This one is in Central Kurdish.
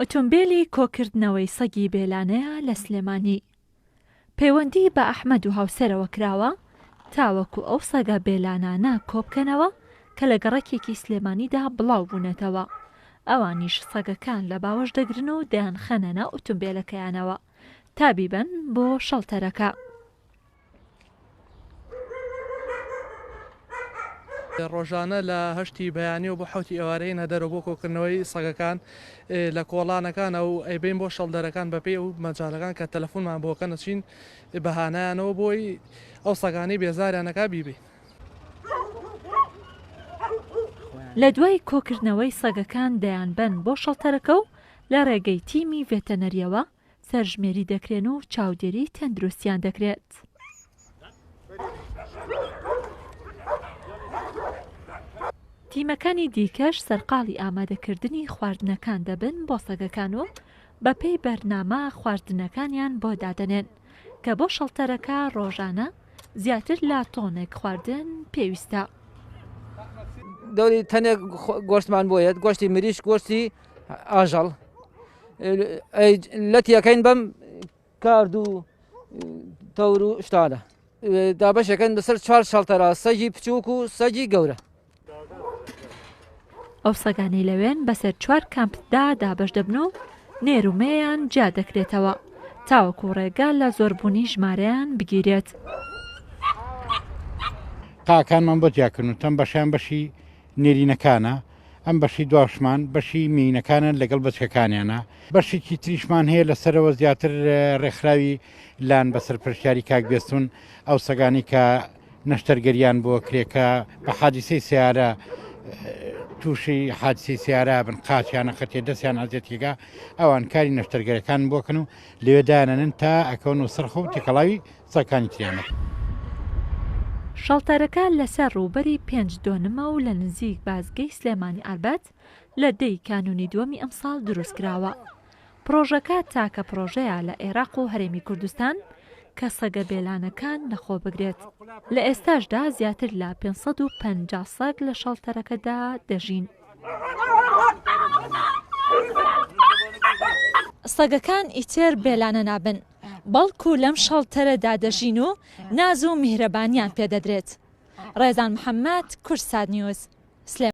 ئۆتۆمبێلی کۆکردنەوەی سەگی بێلانەیە لە سلێمانی. پەیوەندی بە ئەحمەد و هاوسەرەوە کراوە تاوەکو ئەو سەگە بێلانانە کۆبکەنەوە کە لە گەڕەکێکی سلێمانیدا بڵاوبوونەتەوە، ئەوانیش سەگەکان لە باوەش دەگرن و دەیانخەنە ناو ئۆتۆمبێلەکەیانەوە تا بیبەن بۆ شەڵتەرەکە. ڕۆژانە لە هەشتی بەیانیەوە بۆ حەوتی ئێوارە یەنە دەرەوە بۆ کۆکردنەوەی سەگەکان لە کۆڵانەکانە و ئەیبەین بۆ شەڵدەرەکان بەپێی ئەو مەجالەکان کە تەلەفونمان بۆ کەن ئەچین بە هانایانەوە بۆی ئەو سەگانەی بێزاریان ئەکا بیبەین. لە دوای کۆکردنەوەی سەگەکان دەیانبەن بۆ شەڵتەرەکە و لە ڕێگەی تیمی ڤێتەنەریەوە سەرژمێری دەکرێن و چاودێری تەندروستیان دەکرێت. تیمەکانی دیکەش سەرقاڵی ئامادەکردنی خواردنەکان دەبن بۆ سەگەکان و بەپێی بەرنامە خواردنەکانیان بۆ دادەنێن کە بۆ شەڵتەرەکە ڕۆژانە زیاتر لە تۆنێک خواردن پێویستە. دەوری تەنێک گۆشتمان بۆ یەت گۆشتی مریش گۆشتی ئاژەڵ لەتیەکەین بەم کارد و تەور و شتانە دابەشەکەن بەسەر چوار شەڵتەرا سەگی بچووک و سەگی گەورە. ئەو سەگانەی لەوێن بەسەر چوار کامپدا دابەش دەبن و نێر و مێیان جیا دەکرێتەوە تاوەکو ڕێگە لە زۆربوونی ژمارەیان بگیرێت. قاکانمان بۆ جیاکردن و تەم بەشیان بەشی نێرینەکانە، ئەم بەشەی دواشمان بەشی مێینەکانە لەگەڵ بەچکەکانیانە، بەشێکی تریشمان هەیە لەسەرەوە زیاتر ڕێکخراوی لان بە سەرپەرشتیاری کاک بێستون ئەو سەگانەی کە نەشتەرگەریان بۆ کرێ کە بە حادیسەی سیارە تووشی حادیسەی سیارە بن قاچیانە خەتێ دەستیان عەزێتیگا ئەوان کاری نەشتەرگەرەکان بۆکەن و لەوێ دانەنن تا ئەکەون و سەرخۆ و تێکەڵاوی سەگەکانی تریان دەکەن. شەڵتەرەکە لەسەر ڕووبەری پێنج دۆنمە و لە نزیک بازگەی سلێمانی عەربەت لە دە ی کانوونی دووەمی ئەمساڵ دروستکراوە. پڕۆژەکە تاکە پڕۆژەیە لە عێراق و هەرێمی کوردستان کە سەگە بێلانەکان لەخۆبگرێت. لە ئێستاشدا زیاتر لە 550 سەگ لە شەڵتەرەکەدا دەژین. سەگەکان ئیتر بێلانە نابن، بەڵکو لەم شەڵتەرەدا دەژین و ناز و میهرەبانیان پێدەدرێت. ڕێزان محەمەد، کوردسات نیوز، سلێمانی.